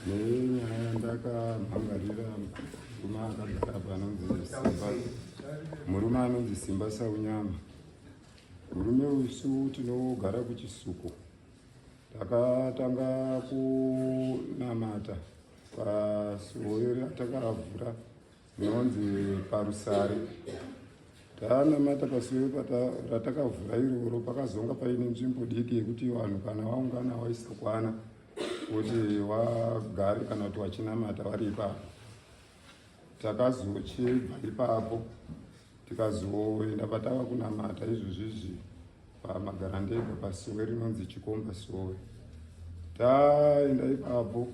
Nenyaya yandakamhangarira murume akagara apa anonzi Simba, murume anonzi Simba Saunyama. Murume usu tinogara kuChisuko. Takatanga kunamata pasuo ratakavhura rinonzi Parusare. Tanamata pasuo ratakavhura iroro, pakazonga paine nzvimbo diki yekuti vanhu kana vaungana vaisakwana kuti wagare kana kuti wachinamata vari ipapo. Takazochibva ipapo tikazoenda patava kunamata izvozvizvi pamagarandega pasuwe rinonzi Chikomba Sowe. Taenda ipapo,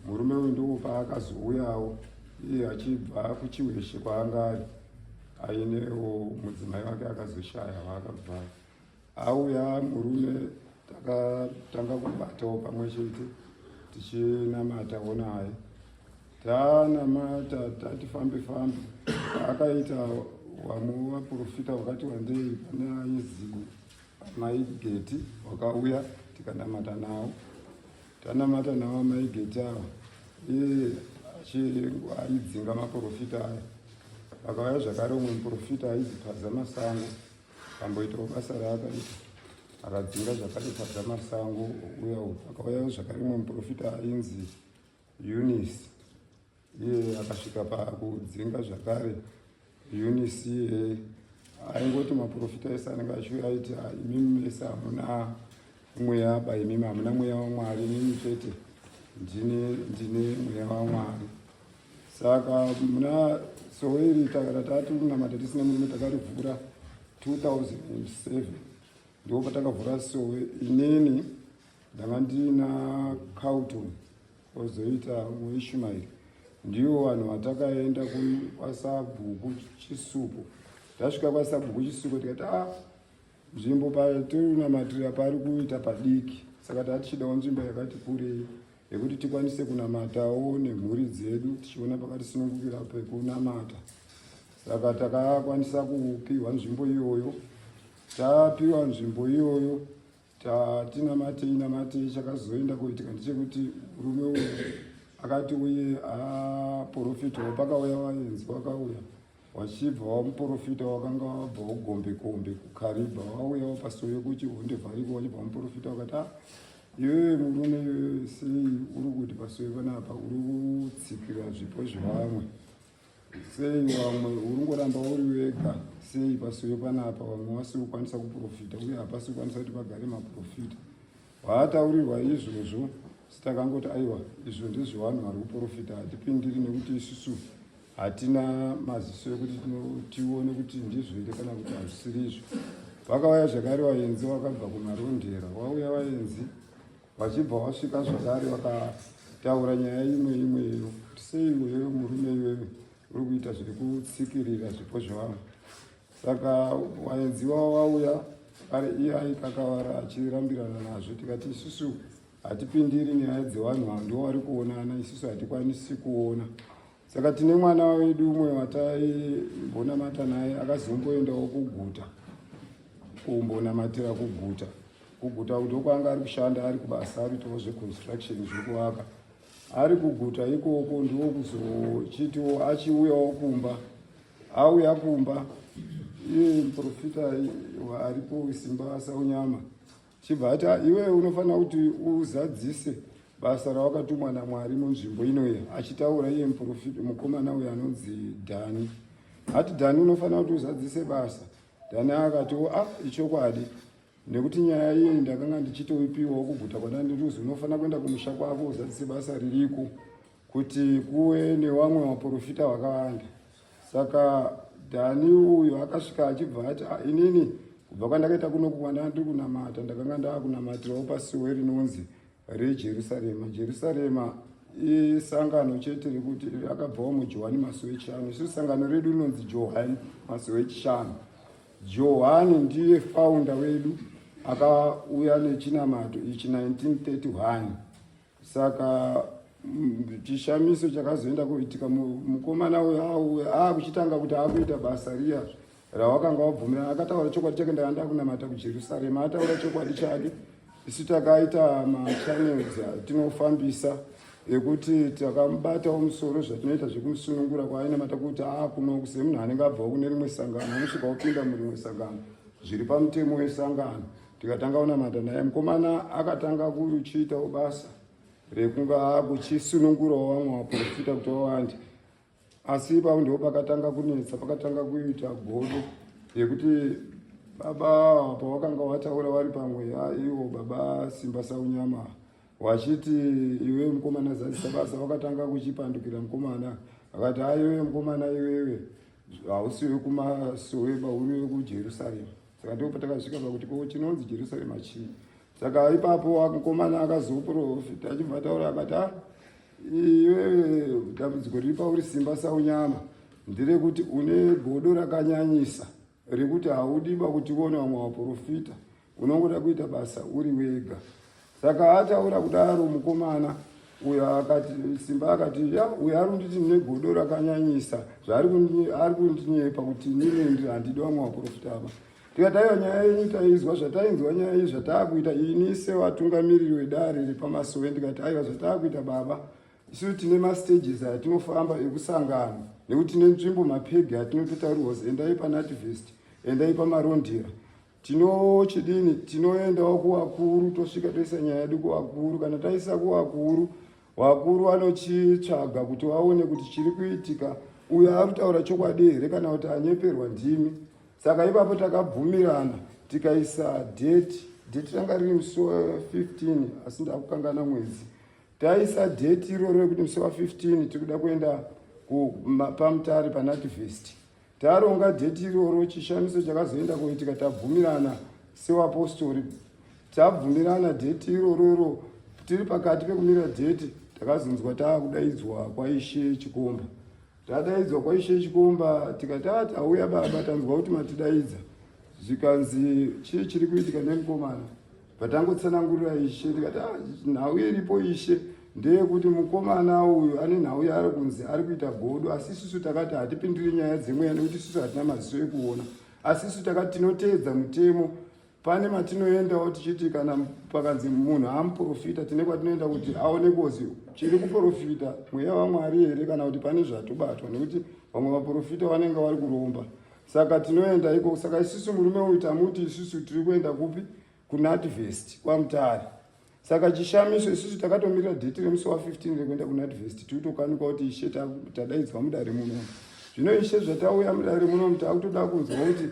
murume uyu ndipo paakazouyawo iye achibva kuChiweshe kwaanga ari ainewo mudzimai wake akazoshaya waakabva auya. Murume takatanga kubatawo pamwe chete tichinamatawo naye. Tanamata tati fambe fambe, akaita vamwe vaprofita vakati wandei. Pane aizi Maigeti wakauya, tikanamata nawo. Tanamata nawo Maigeti ava, iye aidzinga maprofita aya. Akauya zvakare umwe muprofita aizi Paza Masango, amboitawo basa raakaita, akadzinga zvakare Paza Masango uya. Akauya zvakare umwe muprofita ainzi Eunice, iye akasvika pakudzinga zvakare Eunice. Iye aingoti maprofita ese anenge achiuya aiti, "Imimi mese hamuna mweya ba, imimi hamuna mweya waMwari, imimi chete ndine mweya waMwari." Saka muna sowe iri ratati kunamata tisina murume, takarivhura 2007, ndipo patakavhura sowe. Inini ndanga ndina Carlton, ozoita muIshmaeri, ndiwo vanhu vatakaenda kwasabhuku Chisupo. Tasvika kwasabhuku Chisupo tikati, "A ah, nzvimbo patinonamatira pari kuita padiki, saka tatichidawo nzvimbo yakati kurei yekuti tikwanise kunamatawo nemhuri dzedu, tichiona pakatisunungukira pekunamata." Saka takakwanisa kupiwa nzvimbo iyoyo. Tapiwa nzvimbo iyoyo, tatinamatei namatei. Chakazoenda kuitika ndechekuti murume uyu akati uye aprofitawo. Pakauya vaenzi, wakauya wachibva wamuprofita wakanga wabva ugombe kombe kuKaribha, wauyawo pasuo yekuChihonde Vhariko, wachibva muprofita wakati, "Ah, iwewe murume iwewe, sei uri kuti pasuo panapa uri kutsikira zvipo zvevamwe? Sei vamwe uri ngoramba uri wega? Sei pasuo panapa vamwe vasiri kukwanisa kuprofita uye hapasi kukwanisa kuti pagare maprofita?" Vaataurirwa izvozvo, sitakangoti, "Aiwa, izvo ndezvevanhu vari kuprofita, hatipindiri nekuti isusu hatina maziso ekuti tione kuti ndizvo here kana kuti hazvisiri izvo." Vakauya zvakare vaenzi vakabva kuMarondera. Wauya vaenzi vachibva wasvika zvakare, vakataura nyaya imwe imweyo kuti, "Sei iwewe murume iwewe uri kuita zvekutsikirira zvipo zvevamwe?" Saka vaenzi vavo vauya kare, iye aikakavara achirambirana nazvo. Tikati isusu hatipindiri nyaya dzevanhu ava, ndo vari kuonana, isusu hatikwanisi kuona. Saka tine mwana wedu umwe wataimbonamata naye, akazomboendawo kuguta kumbonamatira kuguta. Kuguta ndokwanga ari kushanda, ari kubasa, ari kuitawo zveconstruction, zvekuvaka. Ari kuguta ikoko ndokuzochitiwo achiuyawo kumba. Auya kumba, iye muprofita aripo Simba Saunyama chibva ati, "Iwe unofanira kuti uzadzise basa rawakatumwa naMwari munzvimbo inoyi." Achitaura iye muprofita, mukomana uyo anonzi Dhani, ati, "Dhani, unofanira kuti uzadzise basa." Dhani akatiwo, "A ah, ichokwadi, nekuti nyaya iyi ndakanga ndichitoipiwawo kuguta kwandandiriuzi unofanira kuenda kumusha kwako uzadzise basa ririko kuti kuve nevamwe vaprofita vakawanda." Saka Dhani uyu akasvika achibva ati, "Ah, inini kubva kwandakaita kunoku kwandanga ndiri kunamata, ndakanga ndaakunamatirawo pasuwe rinonzi reJerusarema." Jerusarema isangano chete rekuti rakabvawo muJohani Masowe Chishanu. Isu sangano redu rinonzi Johani Masowe Chishanu. Johani ndiye founder wedu, akauya nechinamato ichi 1931. Saka chishamiso chakazoenda kuitika, mukomana uyo auya akuchitanga kuti akuita basa riya rawakanga wabvumirana. Akataura chokwadi chake, "Ndanga ndakunamata kuJerusarema." Ataura chokwadi chake, isu takaita machannels atinofambisa. yekuti takamubatawo musoro zvatinoita zvekumusunungura kwaainamata kuti aakuno semunhu anenge abvawo kune rimwe sangano anosvika opinda murimwe sangano zviri pamutemo wesangano. Tikatanga kunamata naye, mukomana akatanga kuchiitawo basa rekunga kuchisunungurawo vamwe vaprofita kuti vawande. Asi ipapo ndipo pakatanga kunetsa, pakatanga kuita godo yekuti baba pawakanga wataura vari pamweya ivo baba Simba Saunyama wachiti iwe mukomana zadzisa basa, wakatanga kuchipandukira mukomana akati aiwe mukomana iwewe hausi wekumasowe uri wekujerusarema. Saka ndipo patakasvika pakuti ko chinonzi Jerusarema chii? Saka ipapo mukomana akazoprofita achibva ataura akati ah, iwewe dambudziko riri pauri Simba Saunyama nderekuti une godo rakanyanyisa rekuti haudiba kuti uone vamwe vaprofita, unongoda kuita basa uri wega. Saka ataura kudaro mukomana uyo akati, Simba akati ya uyo ari kunditi ndine godo rakanyanyisa, zvaari kundinyepa kuti inini handidi vamwe vaprofita ava. Tikati aiwa nyaya yenyu taizwa, zvatainzwa nyaya iyi zvataakuita ini sevatungamiriri wedare repamasowe, ndikati aiwa zvataakuita baba, isu tine mastages atinofamba ekusangana nekuti tine nzvimbo mapegi atinototaurirwa kuzi endai panativest, endai pamarondera. Tinochidini? Tinoendawo kuvakuru, tosvika toisa nyaya yedu kuvakuru. Kana taisa kuvakuru, vakuru vanochitsvaga kuti vaone kuti chiri kuitika, uyo ari kutaura chokwadi here kana kuti anyeperwa ndimi. Saka ipapo takabvumirana tikaisa date. Date ranga riri musi wa15, asi ndakukangana mwedzi. Taisa date iroro rekuti musi wa15 tiri kuda kuenda paMutare panativest. Taronga date iroro, chishamiso chakazoenda kuitika tabvumirana sevapostori, tabvumirana date irororo, tiri pakati pekumira date takazonzwa taakudaidzwa kwaIshe Chikomba. Tadaidzwa kwaIshe Chikomba tikati ah, tauya baba, tanzwa kuti matidaidza. Zvikanzi chii chiri kuitika nemukomana? Patangotsanangurira Ishe tikati ah, nhau iripo Ishe ndeyekuti mukomana uyu ane nhau yaari kunzi ari kuita godo, asi isusu takati hatipindiri nyaya dzemweya nekuti isusu hatina maziso ekuona, asi isusu takati tinoteedza mutemo. Pane matinoendawo tichiti kana pakanzi munhu amuprofita, tine kwatinoenda kuti aone kozi chiri kuprofita mweya waMwari here kana kuti pane zvatobatwa, nekuti vamwe vaprofita vanenge vari kuromba. Saka tinoenda iko. Saka isusu murume uyu tamuti isusu tiri kuenda kupi? KuNatvest kwaMutare. Saka chishamiso isusu takatomirira dheti remusi wa15 rekuenda kuNatvest, tiri kutokanuka kuti Ishe tadaidzwa mudare muno. Zvino Ishe zvatauya mudare muno takutoda kunzwa kuti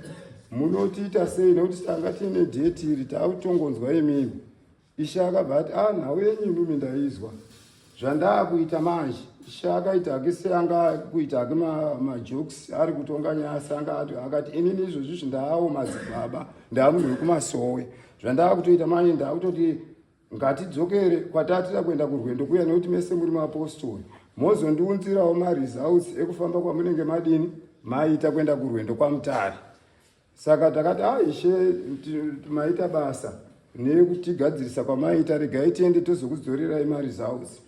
munotiita sei, nekuti tanga tiine dheti iri takutongonzwa imimi. Ishe akabva ati ah, nhau yenyu imimi ndaizwa, zvandaakuita manje. Ishe akaita hake seanga kuita hake majokes ari kutonga nyaya, seanga akati inini izvozvi zvindaawo madzibaba, ndaamunhu wekumasowe, zvandaakutoita manje ndaakutoti ngatidzokere kwatatira kuenda kurwendo kuya, nekuti mese muri mapostori, mozondiunzirawo maresults ekufamba kwamunenge madini maita kuenda kurwendo kwaMutare. Saka takati ah, Ishe maita basa nekutigadzirisa kwamaita, regai tiende tozokudzorerai maresults.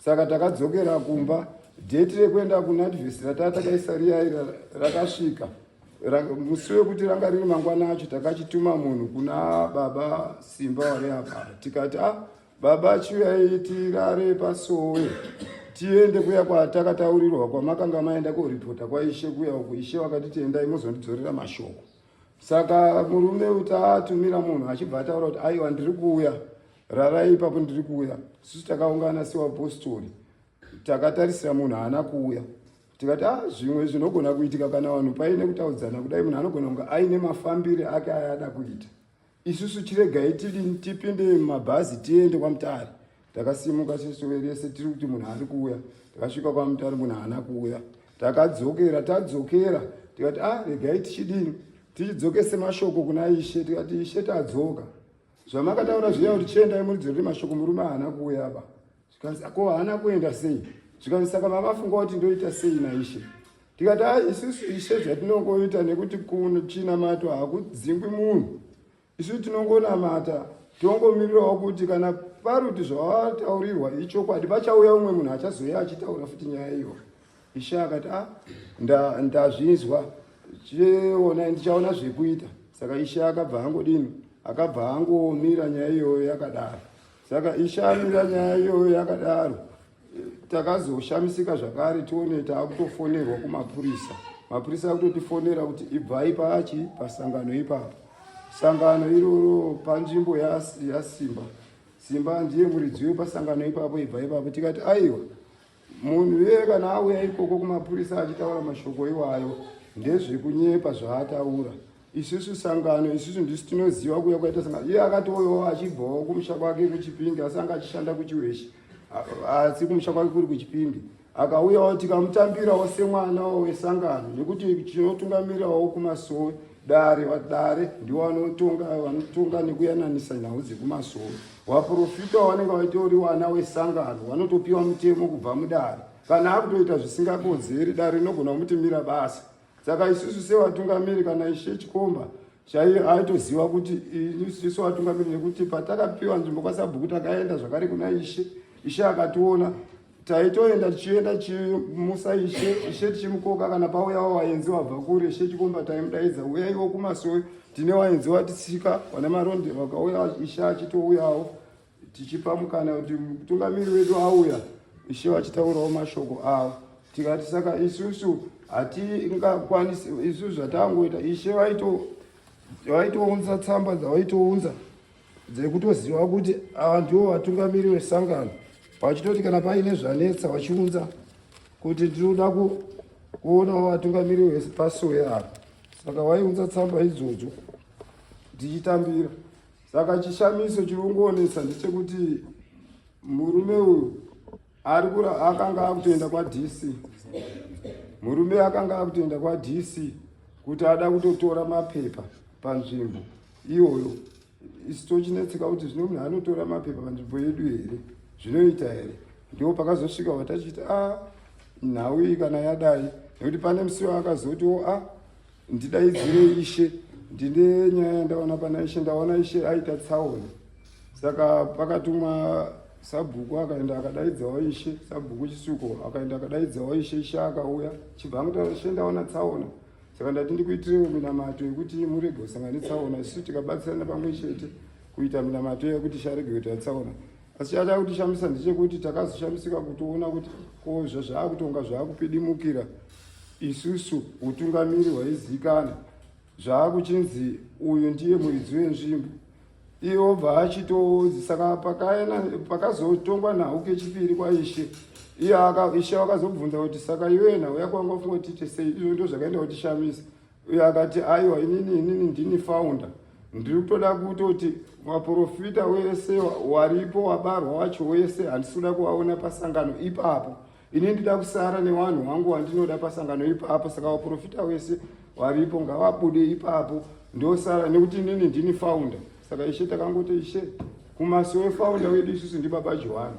Saka takadzokera kumba, dheti rekuenda kunatvest rataa takaisa riya rakasvika musi wekuti ranga riri mangwana acho. Takachituma munhu kuna baba Simba wari apa, tikati ah, baba chiuyai tirare pasowe tiende kuya kwatakataurirwa kwamakanga maenda koripota kwaIshe kuya uku. Ishe vakati tiendai muzondidzorera mashoko. Saka murume uyu taatumira munhu achibva ataura kuti aiwa ndiri kuuya, rarai ipapo ndiri kuuya. Isusu takaungana sevapostori takatarisira munhu haana kuuya. Tikati ah, zvimwe zvinogona kuitika kana vanhu paine kutaudzana kudai, munhu anogona kunge aine mafambire ake ayada kuita. Isusu chiregai tipinde mumabhazi tiende kwaMutare. Takasimuka sesowe rese tiri kuti munhu ari kuuya. Takasvika kwaMutare munhu haana kuuya. Takadzokera, tadzokera tikati ah, regai tichidini tichidzokese mashoko kuna Ishe. Tikati Ishe tadzoka, zvamakataura zviya kuti chiendai muridzorere mashoko, murume haana kuuya apa. Zvikanzi ko haana kuenda sei? Zvikanzi saka mavafunga kuti ndoita sei naIshe? Tikati ah, isusu Ishe zvatinongoita nekuti kuchinamato hakudzingwi munhu, isu tinongonamata tongomirirawo kuti kana paruti zvawataurirwa ichokwadi pachauya umwe munhu achazouya achitaura futi nyaya iyo. Ishe akati ah, ndazvinzwa, chiona ndichaona zvekuita. Saka Ishe akabva angodini, akabva angomira nyaya iyoyo yakadaro. Saka Ishe amira nyaya iyoyo yakadaro. Takazoshamisika zvakare tione taakutofonerwa kumapurisa, mapurisa akutotifonera kuti ibvai pachi pasangano ipapo. Sangano iroro panzvimbo yaSimba, Simba ndiye muridzi wepasangano ipapo, ibva ipapo. Tikati aiwa, munhu iye kana auya ikoko kumapurisa achitaura mashoko iwayo ndezvekunyepa zvaataura. Isusu sangano isusu ndisu tinoziva kuuya kwaita sangano. Iye akatouyawo achibvawo kumusha kwake kuChipinge, asi anga achishanda kuChiweshe, asi kumusha kwake kuri kuChipinge. Akauyawo tikamutambirawo semwana wesangano, nekuti chinotungamirirawo kumasowe dare, vadare ndiwo vanotonga, vanotonga nekuyananisa nhau dzekumasowe. Vaprofita vanenge vaitori wana wesangano, vanotopiwa mutemo kubva mudare. Kana akutoita zvisingakodzeri, dare rinogona kumutimira basa. Saka isusu sevatungamiri, kana Ishe Chikomba chaiye aitoziva kuti isusu vatungamiri, nekuti patakapiwa nzvimbo kwasabhuku takaenda zvakare kuna Ishe, Ishe akationa taitoenda tichienda chimusa Ishe, Ishe tichimukoka kana pauyawo vaenzi wabva kure. Ishe Chikomba taimudaidza, uyaiwo kumasowe tine vaenzi watitsika vane maronde, vakauya Ishe achitouyawo, tichipa mukana kuti mutungamiri wedu auya, Ishe vachitaurawo mashoko avo. Tikati saka isusu hatingakwanisi, isusu zvatangoita, Ishe vaitounza tsamba dzavaitounza dzekutoziva kuti ava ndivo vatungamiri vesangano, vachitoti kana paine zvanetsa vachiunza kuti ndinoda kuonawo vatungamiri vepasowe ava. Saka vaiunza tsamba idzodzo tichitambira. Saka chishamiso chiri kungoonesa ndechekuti murume uyu ari kura akanga akutoenda kwaDC, murume akanga akutoenda kwaDC kuti ada kutotora mapepa panzvimbo iyoyo. Isu tochinetseka kuti zvino munhu anotora mapepa panzvimbo yedu here, zvinoita here? Ndipo pakazosvika watachiti a nhau iyi kana yadai, nekuti pane musi waakazotiwo a ndidaidzire Ishe, ndine nyaya yandaona pana Ishe, ndaona Ishe aita tsaona. Saka pakatumwa sabhuku akaenda akadaidzawo Ishe, sabhuku Chisuko akaenda akadaidzawo Ishe, Ishe akauya chibva angotaura, Ishe ndaona tsaona, saka ndati ndikuitirewo minamato yekuti murege kusangana netsaona. Isu tikabatsirana pamwe chete kuita minamato yekuti Ishe arege kuita tsaona. Asi chata kutishamisa ndechekuti takazoshamisika kutoona kuti ko zvazvaakutonga zvaakupidimukira isusu utungamiri hwaiziikana, zvaakuchinzi uyu ndiye muridzi wenzvimbo, iye obva achitoodzi. Saka pakazotongwa nhau kechipiri kwaIshe, iye Ishe vakazobvunza kuti saka iwe nhau yako wanga ufunga kuti tiite sei? Izvo ndo zvakaenda kutishamisa. Uye akati aiwa, inini ndini founder, ndiri kutoda kutoti vaprofita wese waripo wabarwa wacho wese handisi kuda kuvaona pasangano ipapo, ini ndida kusara nevanhu vangu wandinoda pasangano ipapo. Saka vaprofita wese waripo ngavabude ipapo, ndosara nekuti inini ndini founder. Saka Ishe takangoti Ishe kumasowe founder wedu isusu ndibaba Johani.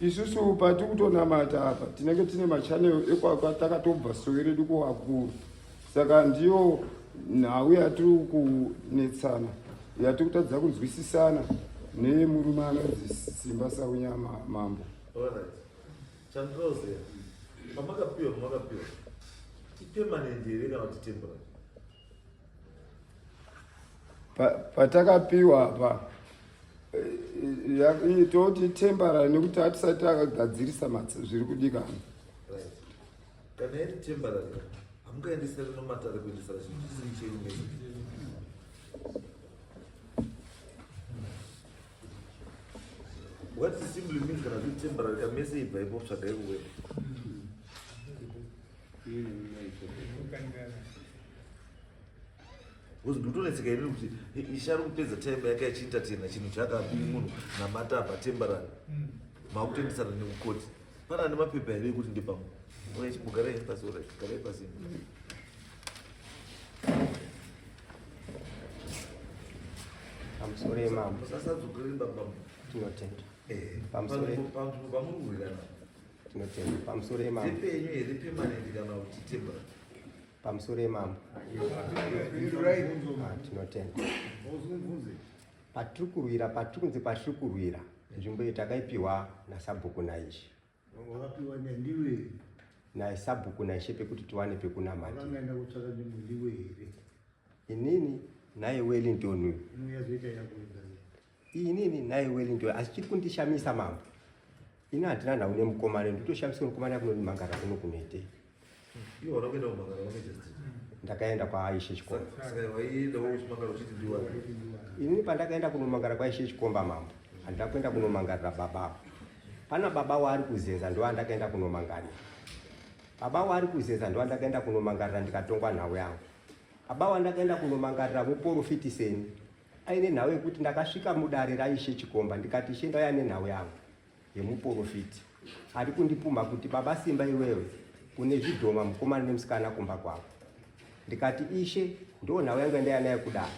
Isusu patiri kutonamata apa tinenge tine machanel ekwatakatobva sowe redu kuvakuru. Saka ndiyo nhau yatiri kunetsana, yatiri kutadza kunzwisisana nemurume anonzi Simba Saunyama mambo. Chandinoziva pamakapiwa pamakapiwa ipermanent here kana kuti temporary? Patakapiwa apa toti temporary nekuti hatisati takagadzirisa zviri kudikana. Right. Kana iri temporary hamungaendesera nomatare kuendesera chinhu chisiri chenyu mese. What it simply means kana zviri temporary kamese ibva ipo tsvagai kuweka. Because ndikutonetseka ini kuti Ishe ari kupedza time yake achientertaina chinhu chaakapi munhu namata apa temporary. Makutoendesana nekukoti. Pana ane mapepa here ekuti ndepamwe? Oya chimbogarai pasi, orai, garai pasi. Pamusoro yemambo. Musasadzokere baba. Tinotenda. Eh, Pamusoro panzvimbo pamuri kurwirana. Tinotenda. Pamusoro yemambo. Dzepenyu here permanent kana kuti temporary? Pamusoro yemambo. Ah, tinotenda. Patiri kurwira, patiri kunzi patiri kurwira nzvimbo iyi takaipiwa nasabhuku naIshe. Wakapiwa ndiwe here? Nasabhuku naIshe pekuti tiwane pekunamata. Wakangaenda kutsvaka nzvimbo ndiwe here? Inini naye Wellington uyu. Inoyazoita yako inini naye Wellington, asi chiri kundishamisa mambo. Ini handina nhau nemukomana, nditoshamisika mukomana kunondimhangarira kuno kunoitei. Iwe hauna kuenda kumhangara kwamagistrate? Ndakaenda kwaIshe Chikomba. Saka waiendawo uchimangara uchiti ndiwani? Inini pandakaenda kunomangara kwaIshe Chikomba mambo, handina kuenda kunomangarira baba avo. Pana baba waari kuzeza ndoandakaenda kunomangarira. Baba waari kuzeza ndoandakaenda kunomangarira ndikatongwa nhau yangu. Baba wandakaenda kunomangarira muporofiti seni aine nhau yekuti ndakasvika mudare raIshe Chikomba ndikati Ishe ndauya nenhau yangu yemuporofiti ari kundipumha kuti baba Simba iwewe une zvidhoma mukomana nemusikana kumba kwako. Ndikati Ishe ndo nhau yangu yandaiya nayo kudare.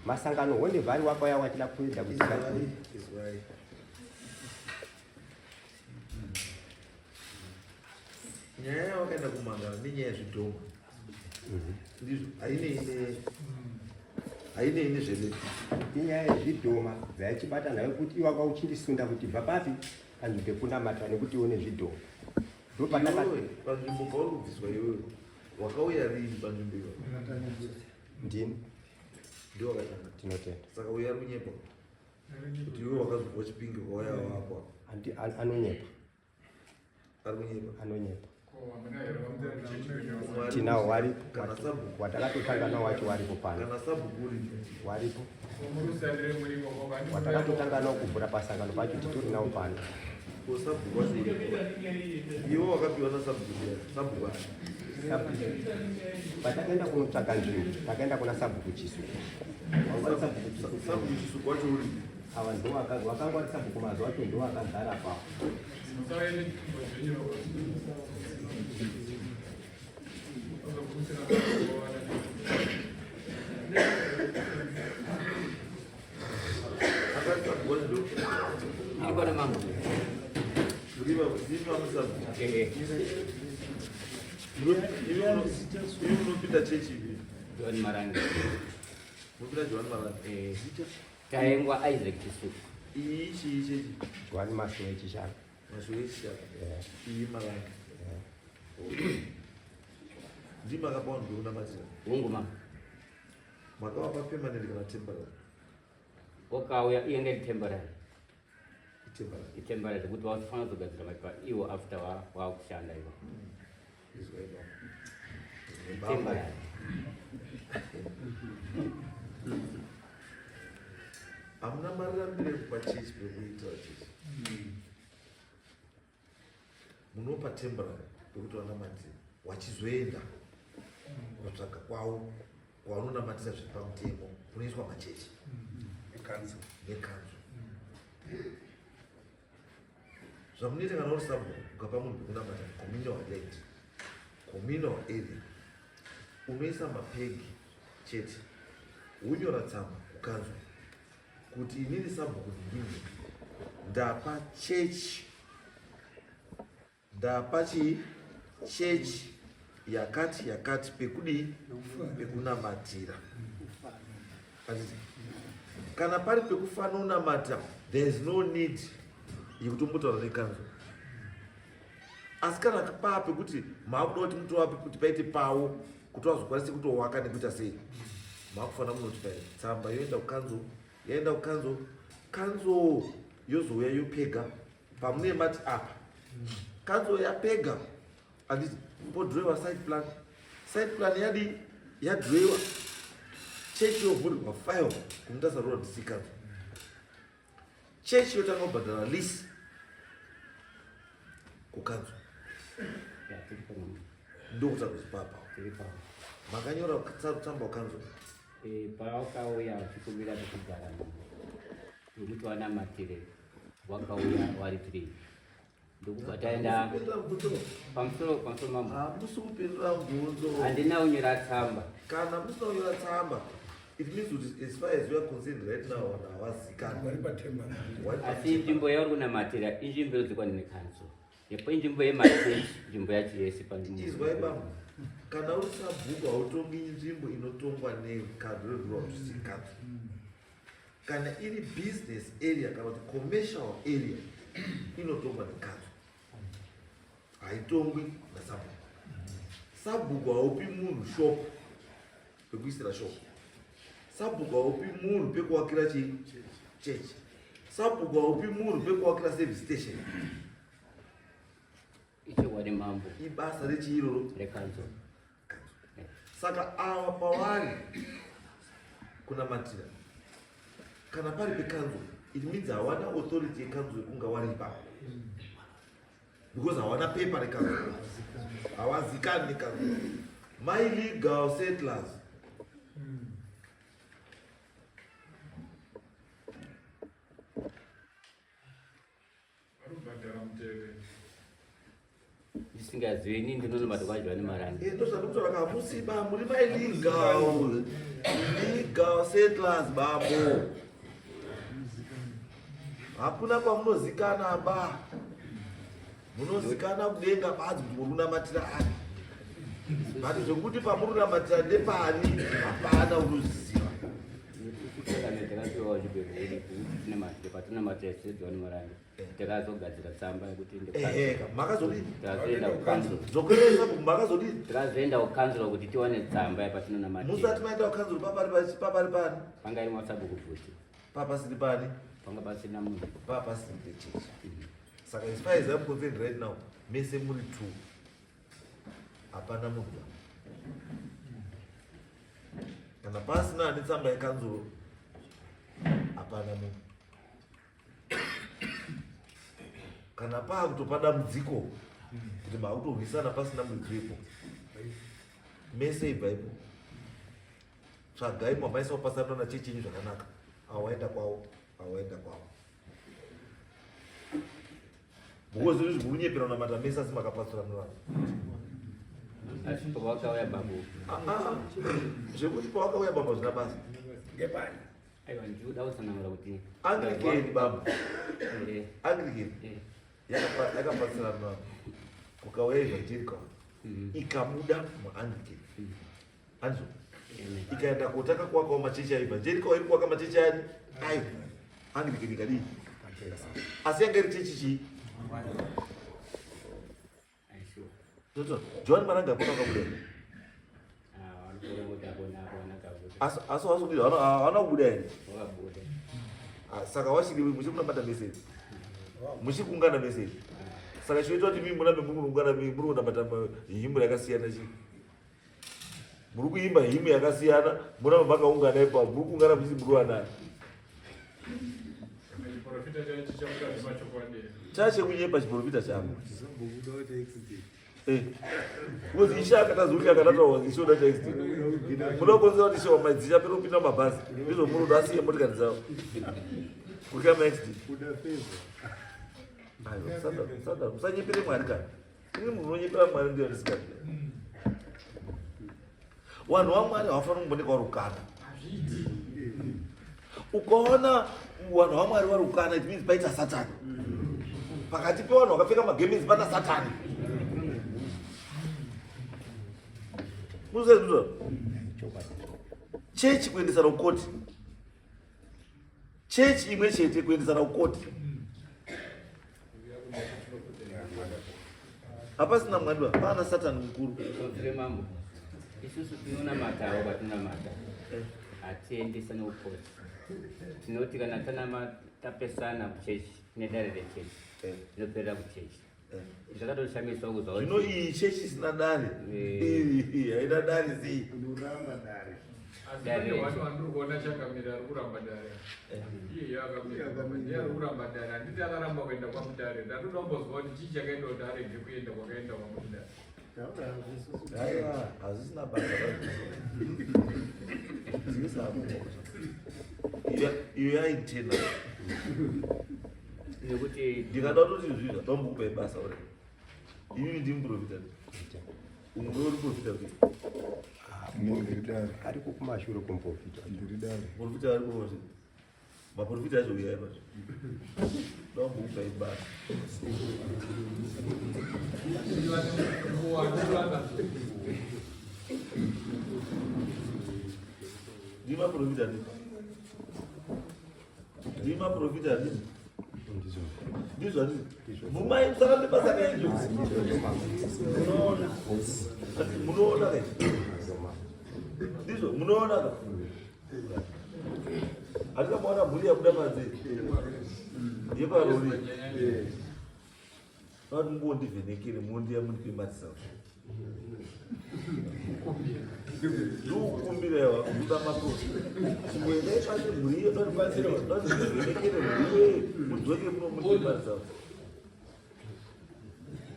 Masangano honde vari wakauya wachida kuenda kuti Izwai, izwai. Nyaya yawakaenda kumangara nenyaya yezvidhoma. Ndizvo hainei ne hainei nezvele. Inyaya yezvidhoma dzaichibata nayo kuti iwe wanga uchindisunda kuti bva papi panzvimbo pekunamata nekuti ione zvidhoma. Ndopandaka Iwewe panzvimbo pauri kubviswa iwewe wakauya rini panzvimbo iyoyo? Ndini. Ndiwe wakatanga. Tinotenda. Saka uyo ari kunyepa kuti iwe wakazobva Chipinge ukauya wako. Andi anonyepa. Ari kunyepa. Anonyepa. Tinawo waripo. Kana sabhuku. Watakatotanga nawo wacho waripo pano. Kana sabhuku uripo. Waripo. Watakatotanga nawo kuvhura pasangano pacho titori nawo pano. Ko sabhuku wacho uripo. Iwe wakapiwa nasabhuku ndiani? Sabhuku ani? Sabhuku. Patakaenda kunotsvaga nzvimbo, takaenda kuna sabhuku Chisuku. Wanga uri sabhuku Chisuku. Sabhuku Chisuku wacho uripo. Ava ndo wakanga uri sabhuku mazuva acho ndo wakagara papo. Akati sabhuku wacho ndo. Iri pano mambo. Uripa ndimi vamusabhuku. Ehe. Iwe unopinda chechi ipi? John Marange. Unopinda John Marange. Eh. Taengwa Isaac Chisuku. Iyi chii chechi? John Masowe Chishanu. Masowe Chishanu. Eh. Iyi Marange. Eh. Ndimi makapa vanhu pekunamatira. Hungu mambo. Makavapa permanent kana temporary? Wakauya iye ngeri temporary. Itemporary. Itemporary zvekuti vafanira kuzogadzira mapepa iwo after wakushanda iwo. Izwai baba. Itemporary. Hamuna marambire ekupa chechi pekuitira chechi. Munopa temporary pekuti vanamatire wachizoenda kunotsvaga kwavo kwavanonamatira zviri pamutemo kunoiswa machechi Nekanzo. nekanzo. Zvamunoita kana uri sabhuku ukapa munhu pekunamata communal land, communal area, unoisa mapegi chete, wonyora tsamba kukanzo kuti inini sabhuku ndini ndapa chechi, ndapa chii chechi yakati yakati pekudii pekunamatira. Handiti? Kana pari pekufanonamata there is no need yekutombotaura nekanzo. Asi kana paa pekuti maakuda kuti mutovape kuti paite pawo kuti vazokwanise kutowaka nekuita sei, maakufanira munotify tsamba yoenda kukanzo, yaenda kukanzo, kanzo yozouya yopega pamune mati apa kanzo yapega, handiti? Podroiwa site plan, site plan yadi yadroiwa, chechi yovhurirwa file kuMutasa Rural District Council, chechi yotanga kubhadhara lease kukanzo. Ya, tiri pano. Ndokuti kuzipapa. Tiri pano. Makanyora tsamba kukanzo? Eh, pawakauya uchikumbira pekugara mambo nekuti wanamatire wakauya wari 3 ndokubva taenda Kupindura mubvunzo. pamusoro pamusoro mambo. Hamusi kupindura mubvunzo. Handina kunyora tsamba. Kana musina kunyora tsamba, it means kuti as far as you are concerned right now vanhu havazikanwi. Vari patemporary. Wari Asi nzvimbo yauri kunamatira inzvimbo inodzikwa nekanzo nepo inzvimbo yemachechi, nzvimbo yacho yese panzvimbo. Izwai bambo, kana uri sabhuku hautongi nzvimbo inotongwa nekanzo rerural district council. Kana iri business area kana kuti commercial area inotongwa nekanzo, haitongwi nasabhuku. Sabhuku haupi munhu shop pekuisira shop, sabhuku haupi munhu pekuwakira chii chechi, sabhuku haupi munhu pekuwakira service station. nemambo. Ibasa rechiiroro Rekanzuru. Saka awa pavari kunamatira kana pari pekanzuru, it means hawana authority yekanzuru yekunga wari ipapo because hawana pepa rekanzuru, hawazikani nekanzuru. My legal settlers. Varikubhadhara mutero. Ndisingazivi ini ndinonomata kwaJohani Marange. Eh, ndozvandikutaura ka hamusi ba muri maillegal illegal settlers bambo, hakuna kwamunozikana ba, munozikana kudenga badzi kuti muri kunamatira ani, but zvekuti pamuri kunamatira ndepani hapana unoziva. Kana takapiwa zvibhedhlera kuti tinamatire patinamatira seJohani Marange, takazogadzira tsamba yekuti Ehe, makazodini? Takazoenda kukanzuru. Dzokeresa, makazodini? Takazoenda kukanzuru kuti tiwane tsamba yapatinonamatira. Musati maenda kukanzuru papari pani? Panga iri masabhuku futi. Papasiri pani? Panga pasina munhu. Papasiri pechechi. Saka as far as I'm concerned right now, mese muri two, hapana munhu. Kana pasina ane tsamba yekanzuro, hapana munhu. Kana paakutopa dambudziko kuti maakutorwisana pasina muridzi wepo, mese ibvaipo, tsvagai mamaisa kupasana nachechi yenyu zvakanaka. Awaenda kwavo, awaenda kwavo, because zviri zvikunyepera unamata mese asi makapatsurana vanhu. Asi pawakauya bambo. Ah, ah, zvekuti pawakauya bamba zvina basa. Ngepani? Aiwa, ndikuda kutsanangura kuti Anglican bamba. Anglican yakapatsirana, kukauya evangelical, ikabuda muAnglican, anzo ikaenda kotanga kuwakawo machechi aevangelical, iri kuwaka machechi ani ayo. Anglican ikadii? Asi yanga iri chechi chii? Aisiwa. Toto, John Maranga hapana wakabuda here? Ah, vanokuona kuti akona akona kabuda. Asi wasudira hawana kubuda here? Wakabuda. Ah, saka wachiri muchiri kunamata mese, muchikuungana mese. Saka chinoita kuti mimi murambe muri kuungana, muri kunamata hymn yakasiyana chii? Muri kuimba hymn yakasiyana, murambe makaungana ipapo, muri kuungana muchiti muri wanani? Chiprofita chacho chichabuda nemachokwadi. Chachekunyepa chiprofita chako. Chizombobuda kuti accident. Because ishe akatazuti akatataura ishe uda chaaccident, muda kukonzera kuti ishe wamadzicha pera kupinda mumabhazi, ndizvo munoda asiye motikari dzavo kutya maaccident. Kuda favor. Aiwa, musada, musanyepere Mwari. Kana ini munhu unonyepera Mwari ndiyo ndisikadi. Vanhu vaMwari havafaniri kumboneka warukana. Ukaona vanhu vaMwari varukana, it means paita Satani pakati pevanhu vakapfeka magemens, pana Satani. Muziva chechi kuendesana kukoti, chechi imwe chete kuendesana kukoti, hapasina Mwari ba, pana Satani mukuru. Tire mambo, isusu tinonamatawo kwatinonamata, hatiendesa neukoti. Tinoti kana tanama tapesana kuchechi, tine dare rechechi, tinoperera kuchechi. Zvakatoshamiswa kuzwa Zvino iyi chechi isina dare, iyi haina dare sei? Unoramba dare. Asi pane wani wandiri kuona chakamira ari kuramba dare. Iye akamira ndiye ari kuramba dare. Handiti akaramba kuenda kwamudare? Ndatoda kumbozwa kuti chii chakaenda kuti arege kuenda kwakaenda kwamudare. Taura hako isusu. Aiwa, hazvisina basa. Zvisina. Iyo yaintena. Nekuti ndikada kutoti zvinhu zvatombokupai basa ure inini ndimuprofita, umwe uri profita kupi? Ndiri dare. Ari kumashure kumuprofita. Ndiri dare. Profita ari kuprofita, maprofita acho uyai pazvo, dombokupai basa. Handiti vane nguva, handiti vanazvo. Ndimaprofita ndii, ndimaprofita handiti? Ndizvo handiti? Mumai musarambe basa renyu. Munoona, munoona kai? Ndizvo, munoona ka? Handikamaona mhuri yabuda panze yeparori. Vati mungondivhenekere mondiya mundipe maresults. Ndikukumbira yawa kuda makosi. Chimboendai pane mhuri iyo ndivhenekere mhuri iye mudzoke muno mundipe maresults.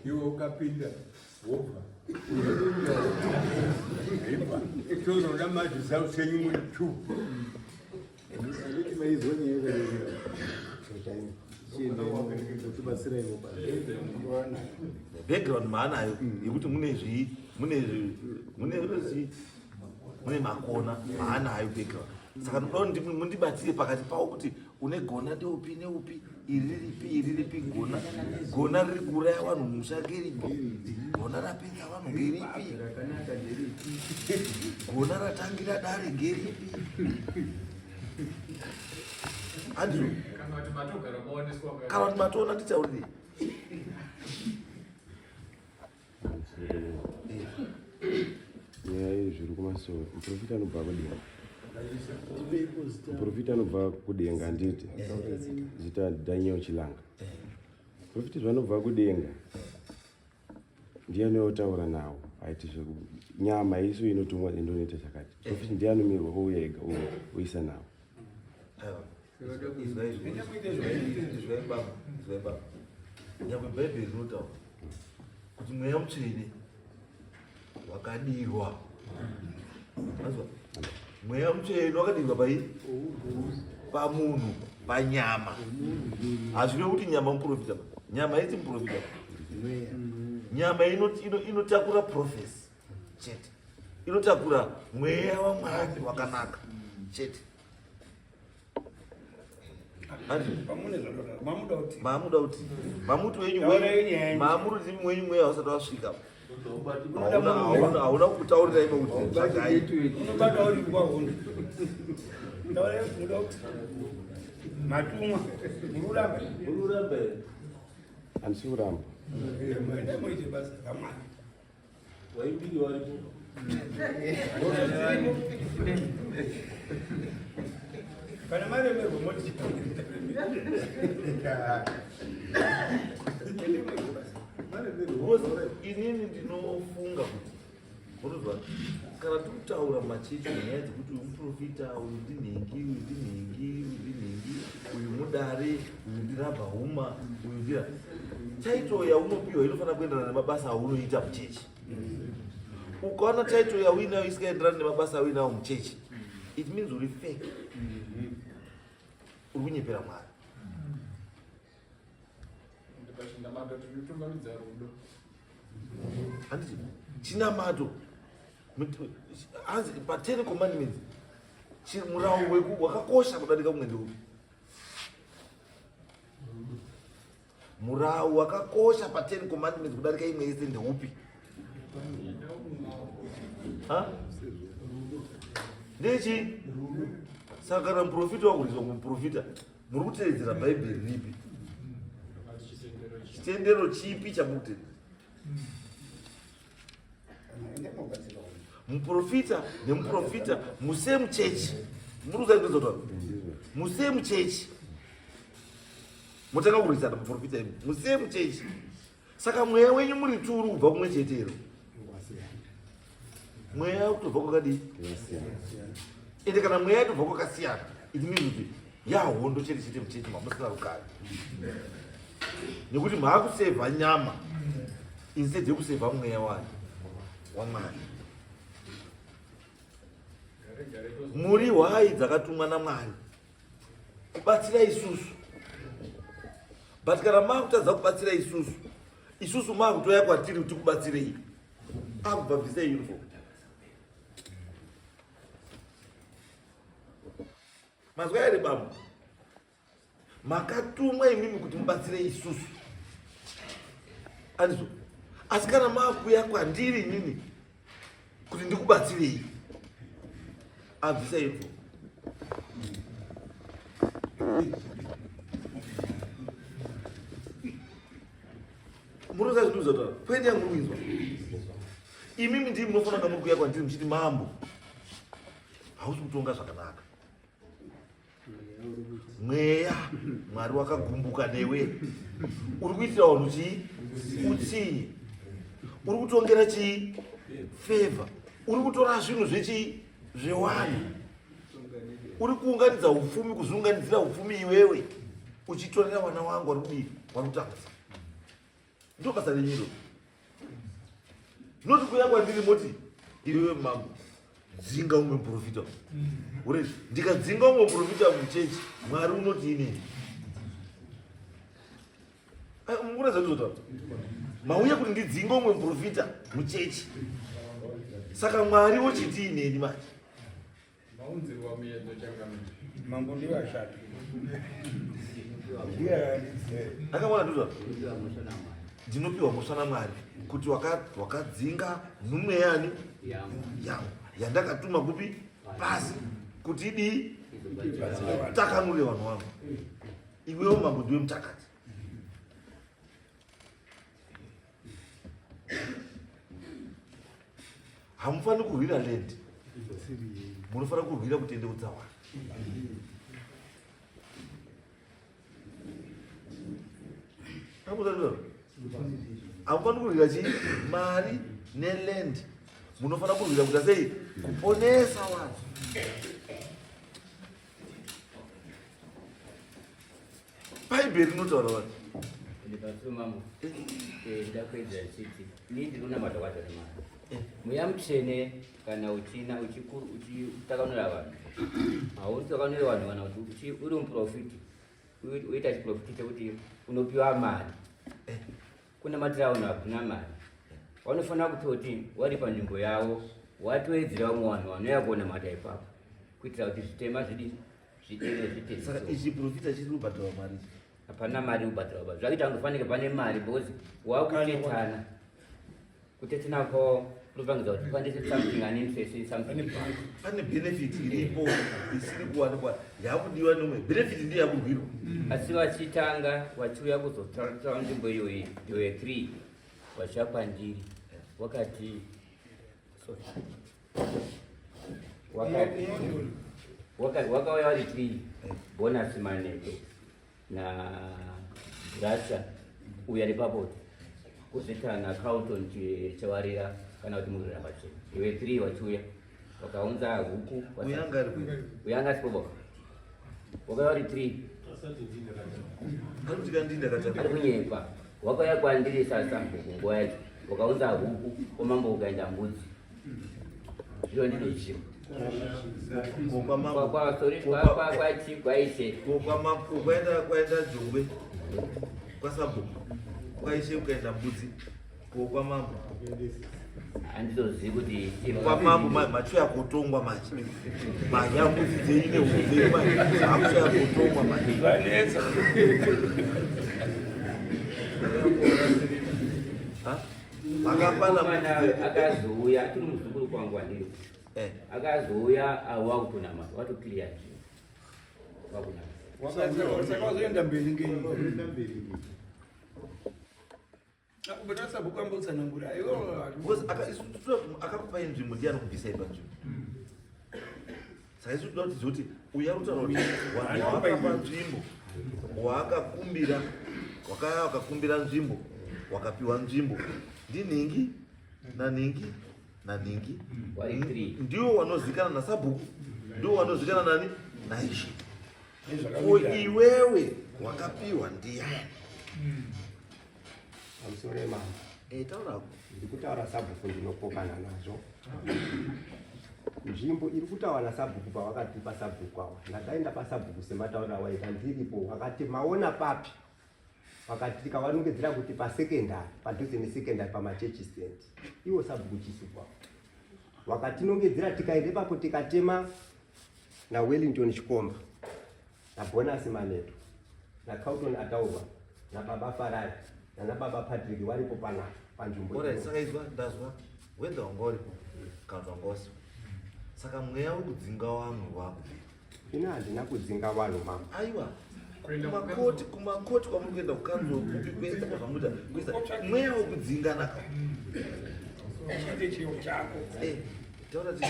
Iwe ukapinda wobva. Tozoda maresults enyu muri two. Anditi maizwa nyaya yakarevera. Background maanayo yekuti mune zvii, mune mune zvii, mune makona maanayo background. Saka ndinoda kuti mundibatsire pakati pawo kuti une gona ndeupi neupi, iri riripi, iri riripi gona. Gona riri kuuraya vanhu mumusha ngeripi? Gona rapedza vanhu ngeripi? Gona ratangira dare ngeripi? Andrew, Kana kuti matogara maoneswa nga- kana kuti matoona nditaurire. Nyaya iyi zviri kumasoro. Muprofita anobva kudenga. Muprofita anobva kudenga handiti? Zita Daniel Chilanga. Muprofita zvanobva kudenga ndiye anotaura nawo aiti nyama isu inotumwa inoita zvakati. Muprofita ndiye anomirwa ouya ega oisa nawo. Aiwa. Izwai izwai baba, izwai baba. Nyangwe Bhaibheri rinotaura kuti mweya mutsvene wakadirwa. Mazwa? Mweya mutsvene wakadirwa pai? Pamunhu, panyama. Hazvirevi kuti nyama muprofita. Nyama haisi muprofita. Nyama inotakura prophecy chete. Inotakura mweya waMwari wakanaka chete. Mamuda kuti mamuti wenyu mamuti wenyu mweya usati wasvika. Hauna kutaurira ime kuti tsvagai. Unobata uri kwahondo. Taura muda kuti matumwa mururamba. Mururamba here? Handisi kuramba. Endai muite basa raMwari. Waimbiri waripo. Kana maremerwa moti. Because inini ndinofunga kuti unozwa kana tikutaura machechi nyaya dzekuti uyu muprofita, uyu ndinhingi, uyu ndinhingi, uyu ndinhingi, uyu mudare, uyu ndirabha huma, uyu ndira taito yaunopiwa inofanira kuenderana nemabasa aunoita muchechi. Ukaona taito yauinayo isikaenderani nemabasa auinayo muchechi, it means uri fake, uri kunyepera Mwari. Pachinamato tinotungamidza rudo. Handiti chinamato hanzi pa 10 commandments murau wakakosha kudarika kumwe ndeupi? Murau wakakosha pa 10 commandments kudarika imwe yese ndeupi? Ha? Ndechi? Saka kana muprofita wakuriswa kumuprofita, muri kutevedzera Bhaibheri ripi? Chitendero chipi chamuri kutevedzera? Muprofita nemuprofita musame church. Muri kuzaidza kuti musame church. Motanga kurwisana muprofita imi musame church. Saka mweya wenyu muri turu kubva kumwe chetero. Mweya kutobva kwakadii? Ende kana mweya yatobva kwakasiyana, it means kuti yahondo chete chete muchechi mamusina rugare. Nekuti maakusevha nyama instead yekusevha mweya wayo waMwari. Muri hwai dzakatumwa naMwari kubatsira isusu, but kana maakutadza kubatsira isusu, isusu maakutoya kwatiri kuti kubatsirei, akubva bvisai uniform. Mazwa here baba? Makatumwa imimi kuti mubatsire isusu, andizvo? Asi kana maakuya kwandiri inini kuti ndikubatsirei, abvisa uniform. Munoziva zvindiri kutaura? Poindi yangu muri kuinzwa? Imimi ndimi munofanira kunge muri kuuya kwandiri muchiti mambo hausi kutonga zvakanaka, mweya Mwari wakagumbuka newe, uri kuitira vanhu chii? Utsinye. Uri kutongera chii? Favor. Uri kutora zvinhu zvechii? Zvewanhu. Uri kuunganidza upfumi, kuzviunganidzira upfumi iwewe uchitorera vana wangu vari kudii? Vari kutambudza. Ndo basa renyu iro. Not kuuya kwandiri moti iwewe mambo dzinga umwe muprofita. Uri ndikadzinga umwe muprofita muchechi Mwari unoti inini. Mukuna zvandinotaura. Mauya kuti ndidzinge umwe muprofita muchechi. Saka Mwari wochiti inini manje. Maunzirwa muyedzo changamire. Mambo ndiwo ashata. Ndiye Akaona ndizvo. Ndinopiwa mhosva naMwari kuti wakadzinga nhume yani yangu yandakatuma kupi pasi kuti idii takanure vanhu vangu. Iwewo mambo ndiwe mutakati. Hamufaniri kurwira land, munofanira kurwira kutendeutsa vanhu. Hamufaniri kurwira chii? Mari neland. Munofanira kurwira kuita sei? Kuponesa vanhu. Bhaibheri rinotaura vanhu. Ndipasiro mambo. Ndakuedza chiti. Ini ndinonamata kwacho nemari. Mweya mutsvene kana uchina uchitakanura vanhu. Hautakanuri vanhu kana kuti uri muprofiti. Uita chiprofiti chekuti unopiwa mari. Kunamatira vanhu hakuna mari. Vanofanira kutoti wari panzvimbo yavo watoedzera vamwe vanhu vanouya kuonamata ipapo kuitira kuti zvitema zvidi zvidere zviite. Saka ichi profita chiri kubhadharwa mari? Hapana mari kubhadharwa ba. Zvakuita kungofanike pane mari because wakutetana. Kutetana ko kunopangidza kuti pandise something an interest something. Pane benefit iripo isiri kuwanikwa yakudiwa nemwe. Benefit ndiyo yakurwirwa. Asi vachitanga vachiuya kuzotora nzvimbo iyoyi they were 3 vachiuya kwandiri wakati sorry. Wakati wakauya vari 3 bonus maneto na Gracia uya ripapo kuzoita na Carlton Chawarira kana kuti Murira Pachena. Iwe 3 vachiuya vakaunza huku. Uyanga ari kupi? Uyanga asipo. Wakauya vari 3. Ari kuti kandinda katatu. Ari kunyepa. Wakauya kwandiri sasabhuku nguva yacho. Wakaunza huku kwamambo ukaenda mbudzi. Zviro ndinoziva. Kwaishe. Kwaenda jongwe kwasabhuku kwaishe kukaenda mbudzi kwamambo. Handizozivi kuti kwamambo machuya kutongwa manje. Manya mbudzi dzenyu nehuku dzenyu manje hakuchuya kutongwa manje. Zvanetsa. Makapana akazouya atiri muzukuru kwangu andiri. Akazouya awa kutonamata watoclear wakunamata. Saka wazoenda mberi ngei? Sabhuku ambotsanangura. Because akakupai nzvimbo ndiye anokubvisai panzvimbo. Saka isu toda kuti kuti uyu ari kutaura kuti vanhu wakapa nzvimbo waakakumbira wakaya wakakumbira nzvimbo wakapiwa nzvimbo ndinhingi nanhingi nanhingi ndiwo wanozikanwa nasabhuku ndiwo wanozikanwa nani naishe. Ko iwewe wakapiwa ndiyani? Pamusoro yemambo. Taura. Ndikutaura sabhuku ndinopokana nazvo. Nzvimbo iri kutaura nasabhuku pavakatipa sabhuku ava. Ndakaenda pasabhuku sematauriro awaita ndiripo vakati maona papi? Vakati tikavanongedzera kuti pasekendari, padhuze nesekendari pamachechi stand. Iwo sabhuku Chisukwa. Vakatinongedzera tikaenda ipapo tikatema na Wellington Chikomba, na Bonus Maneto, na Carlton Ataurwa, na Baba Farai, na Baba Patrick varipo panapa panzvimbo. Ora saka izwa ndazwa whether wanga uripo kana kuti wanga usipo. Saka mweya wekudzinga vamwe wakubvira. Ini handina kudzinga vanhu mama. Aiwa. Kumakoti kwamuri kuenda kukanzuro kupi kwese kwazvamuita kuisa mweya wekudzingana. Chiite chiyo chako. Taura ti.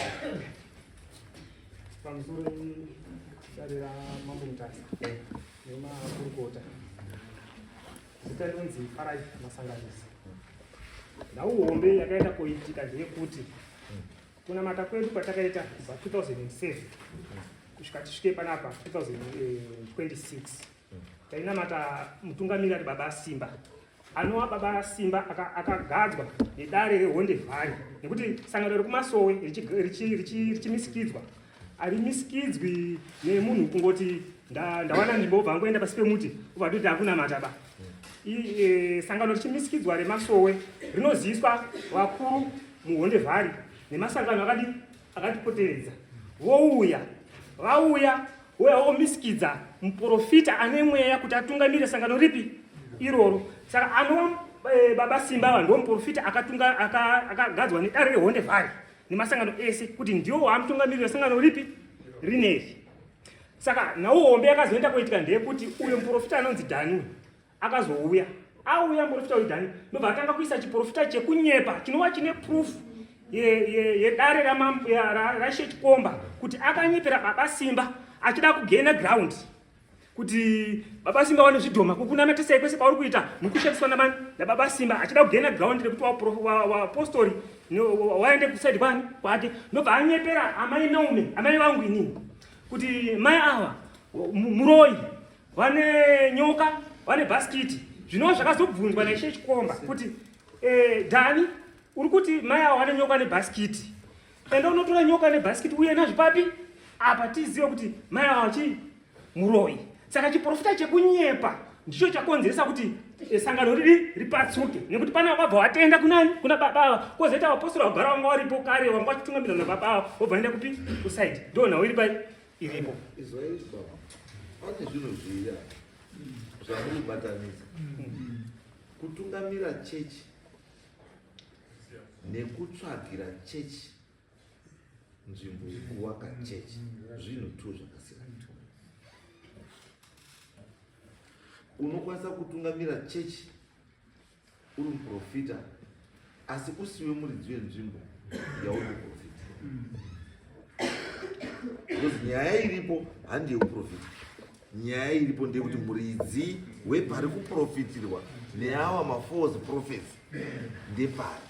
Pamusoro dare ramambo Mutasa nemakurukota. Zita rinonzi Farai Masanganisi. Nhau hombe yakaenda koitika ndeyekuti kunamata kwedu kwatakaita kubva 2007 kusvika tisvike panapa 2026 tainamata mutungamiri ari Baba Simba, anova Baba Simba akagadzwa nedare reHonde Valley, nekuti sangano rekumasowe richimisikidzwa harimisikidzwi nemunhu kungoti ndawana nzvimbo obva angoenda pasi pemuti obva toti akunamata ba. Sangano richimisikidzwa remasowe rinoziviswa vakuru muHonde Valley nemasangano akadi akatipoteredza, vouya, vauya uya omisikidza muprofita ane mweya kuti atungamire sangano ripi iroro. Saka anova Baba Simba ava ndiwo muprofita akagadzwa nedare reHonde Valley nemasangano ese kuti ndiwo waamutungamiriri wesangano ripi rineri. Saka nhau hombe yakazoenda kuitika ndeyekuti uyo muprofita anonzi Dhani akazouya, auya muprofita uyu Dhani ndobva atanga kuisa chiprofita chekunyepa chinova chine proof yedare raShe Chikomba kuti akanyepera Baba Simba achida kugena ground kuti Baba Simba vane zvidhoma, kukunamatisai kwese kwauri kuita mukushandiswa namani naBaba Simba, achida kugena ground rekuti wapostori waende kusaidi kwani kwake. Ndobva anyepera amai Naume, amai vangu inini, kuti mai ava muroyi, vane nyoka, vane bhasikiti, zvinova zvakazobvunzwa naIshe Chikomba kuti Dhani, uri kuti mai ava vane nyoka nebhasikiti, enda unotora nyoka nebhasikiti uye nazvo papi apa tizive kuti mai ava chii muroyi. Saka chiprofita chekunyepa ndicho chakonzeresa kuti sangano riri ripatsuke, nekuti pana wakabva watenda kunani, kuna baba ava, kwozoita vapostori vagara vanga varipo kare vanga vachitungamirwa nababa ava, vobva vaenda kupi, kusaidi. Ndo nhau iri pai iripo. Izwai baba, pane zvinhu zviya zvamunobatanidza, kutungamira chechi nekutsvagira chechi nzvimbo yekuvaka chechi zvinhu tu zvakasiyana. Unokwanisa kutungamira chechi uri muprofita asi usiwe muridzi wenzvimbo yauri kuprofita, because nyaya iripo handi yekuprofita. Nyaya iripo ndeyekuti muridzi wepari kuprofitirwa neawa mafalse prophets ndepari.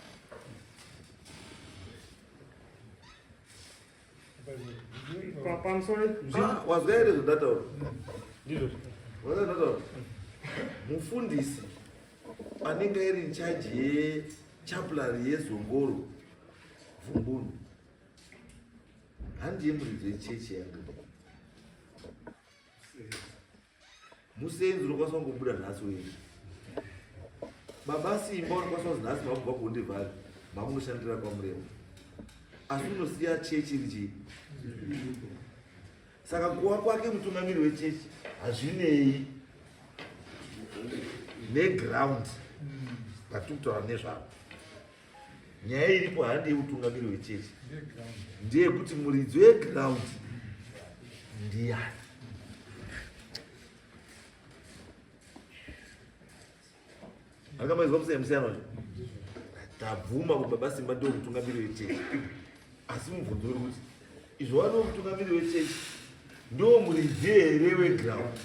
Pamusoro. Wazwa here zvandataura? Ndizvo. Wazwa zvandataura? Mufundisi anenge ari in charge yechaplari yeZongoro Vumbunu handiye muridzi wechechi yange. Musenzi unokwanisa kungobuda nhasi wega. Baba Simba unokwanisa kunzi nhasi makubva kuHonde Valley makunoshandira kwaMurehwa, asi unosiya chechi iri chii. Saka kuva kwake mutungamiri wechechi hazvinei neground patiri kutaura nezvavo. Nyaya iripo handi yeutungamiri wechechi, ndeyekuti muridzi weground ndiyani. Akamaizwa musiyano wacho, tabvuma kuti Baba Simba ndiwo mutungamiri wechechi, asi mubvunzo uri kuti izvo waniwo mutungamiri wechechi ndiwo muridzi here weground?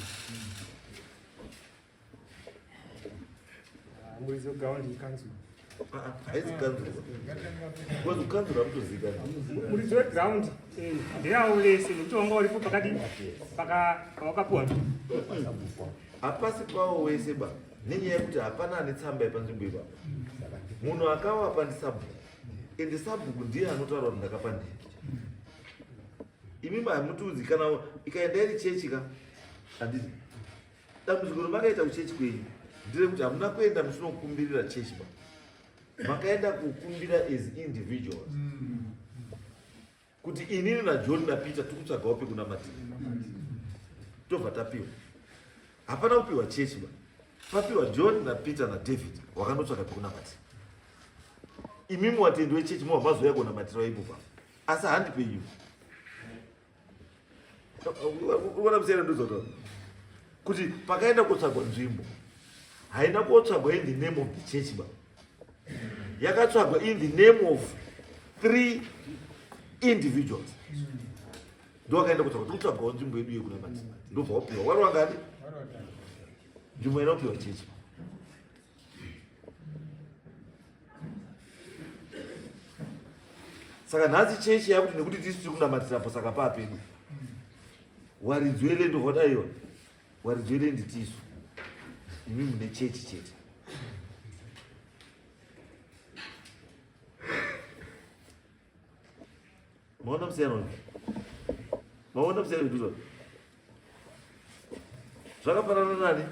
Muridzi weground ikanzuru. Haisi kanzuru, because kanzuru hamutozikanwa. Muridzi weground ndeyavo vese, nekuti wanga uripo pakadi pawakapuwa. Hapasi pawo wese ba, nenyaya yekuti hapana ane tsamba yepanzvimbo ipapo. Munhu akawapa ndisabhuku, ende sabhuku ndiye anotaura kuti ndakapa ndii. Imi hamutiudzi kana ikaenda iri chechi ka, handiti dambudziko ramakaita kuchechi kwenyu nderekuti hamuna kuenda muchinokumbirira chechi ba, makaenda kukumbira as individuals kuti inini naJohn naPeter tikutsvagawo pekunamatira, tobva tapiwa. Hapana kupiwa chechi ba, papiwa John naPeter naDavid wakanotsvaka pekunamatira. Imimi watendi wechechi mobva mazouya kunamatira ipo pa, asi handi penyu. Uona musiyana ndozotaura kuti pakaenda kotsvagwa nzvimbo haina kotsvagwa in the name of the church ba, yakatsvagwa in the name of three individuals. Ndo wakaenda kutsvagwa, tikutsvagawo nzvimbo yedu yekunamatira, ndobva wapiwa. Wari wangani nzvimbo inopiwa chechi? Saka nhasi chechi yakuti nekuti tisu tiri kunamatirapo saka paa pedu. Waridzi welendi vodaiwa. Waridzi welendi tisu. Imi mune chechi chete. Maona musiyano uyu? Maona musiyano uyu? Zvakafanana nani?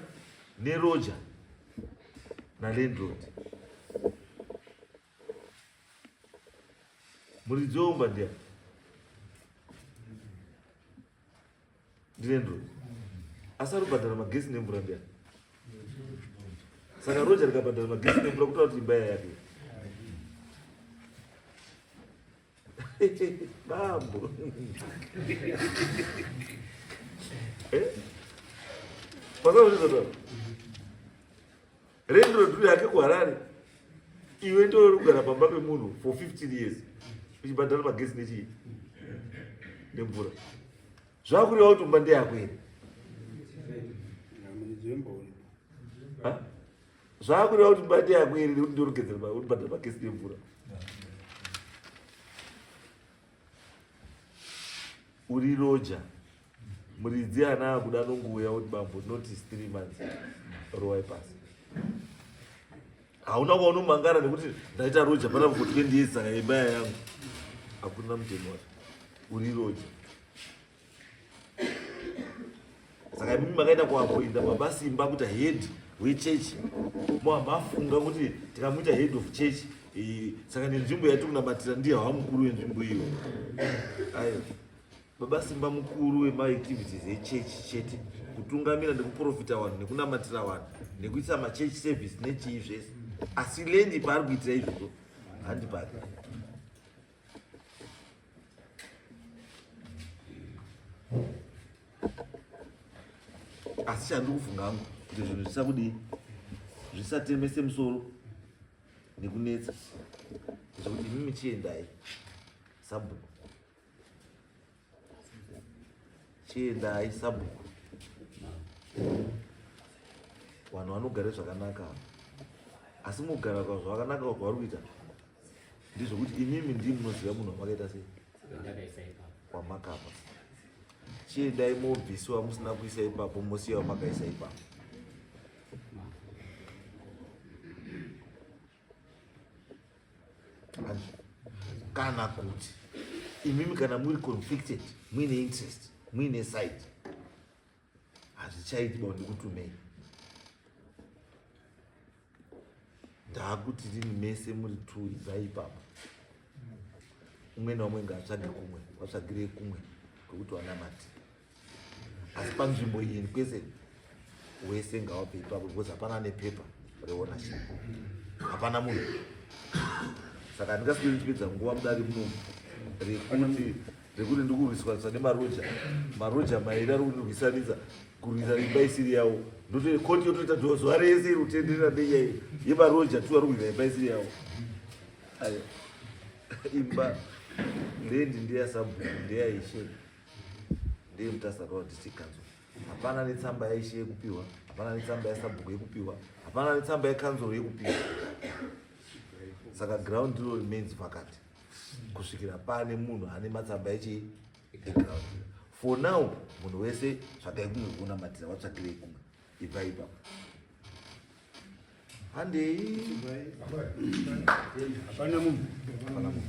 Neroja nalandlord. Muridzi weumba ndiani? Ndilandlord. Asi ari kubhadhara magesi nemvura ndiani? Saka roja rikabhadhara magesi nemvura kutaura kuti imba yayake. Bambo. Eh? Pasazvizodaro. Rendro ndiri yake kuHarare. Iwe ndiwe uri kugara pamba pemunhu for 15 years uchibhadhara magesi nechii nemvura. Zvakureva kuti umba ndeyako here? Zvakureva kuti umba ndeyako here nekuti ndiwe uri kugezera uri kubhadhara magesi nemvura. Uri roja. Muridzi ana akuda anongouya oti bambo notice 3 months rowai pasi. Hauna kwaunomangara nekuti ndaita roja pana for 20 years saka imba yangu. Hakuna mutemo wacho. Uri roja. Saka imimi makaenda kuapoinda baba Simba kuita head wechechi. Mafunga kuti tikamuita head of church saka nenzvimbo yatiri kunamatira ndiye hava mukuru wenzvimbo iyo. Ayo. Baba Simba mukuru wemaactivities echechi chete, kutungamira nekuprofita vanhu nekunamatira vanhu nekuisa machurch service nechii zvese, asi lendi paari kuitira izvozvo handi pake. Asi chandiri kufunga hangu kuti zvinhu zvisakudii, zvisatemese musoro nekunetsa, zvekuti imimi chiendai sabhuku, chiendai sabhuku, vanhu vanogare zvakanaka, asi mugara zvakanaka kwavari kuita ndezvekuti imimi ndii munoziva munhu wamakaita sei wamakapa. Chiendai mobvisiwa musina kuisa ipapo, mosiya wamakaisa ipapo. Kana kuti imimi kana muri conflicted, muine interest, muine side, hazvichaiti ba ndikutumei. Ndakuti rini mese muri two ibvai ipapo, umwe naumwe ngaatsvage kumwe, watsvagirei kumwe kwekuti wanamati, asi panzvimbo iyi kwese wese ngawabve ipapo, because hapana nepepa reownership, hapana munhu. Saka handingasweri ndichipedza nguva mudare munomu rekuti ndikurwiswaniswa nemaroja, maroja mairi ari kundirwisanisa, kurwisa imba isiri yavo. Ndoti koti yotoita zuva rese iri kutenderera nenyaya yemaroja tu ari kurwisa imba isiri yavo. Ayo imba lendi ndeyasabhuku, ndeyaishe, ndeyemutasa Rural District Council. Hapana netsamba yaishe yekupiwa, hapana netsamba yasabhuku yekupiwa, hapana netsamba yekanzuro yekupiwa. Saka ground iro remains vacant kusvikira pane munhu ane matsamba echi eground. For now munhu wese tsvagai kumwe kunamatira, watsvagirei kumwe, ibva ipapo, handei. Hapana munhu. Hapana munhu.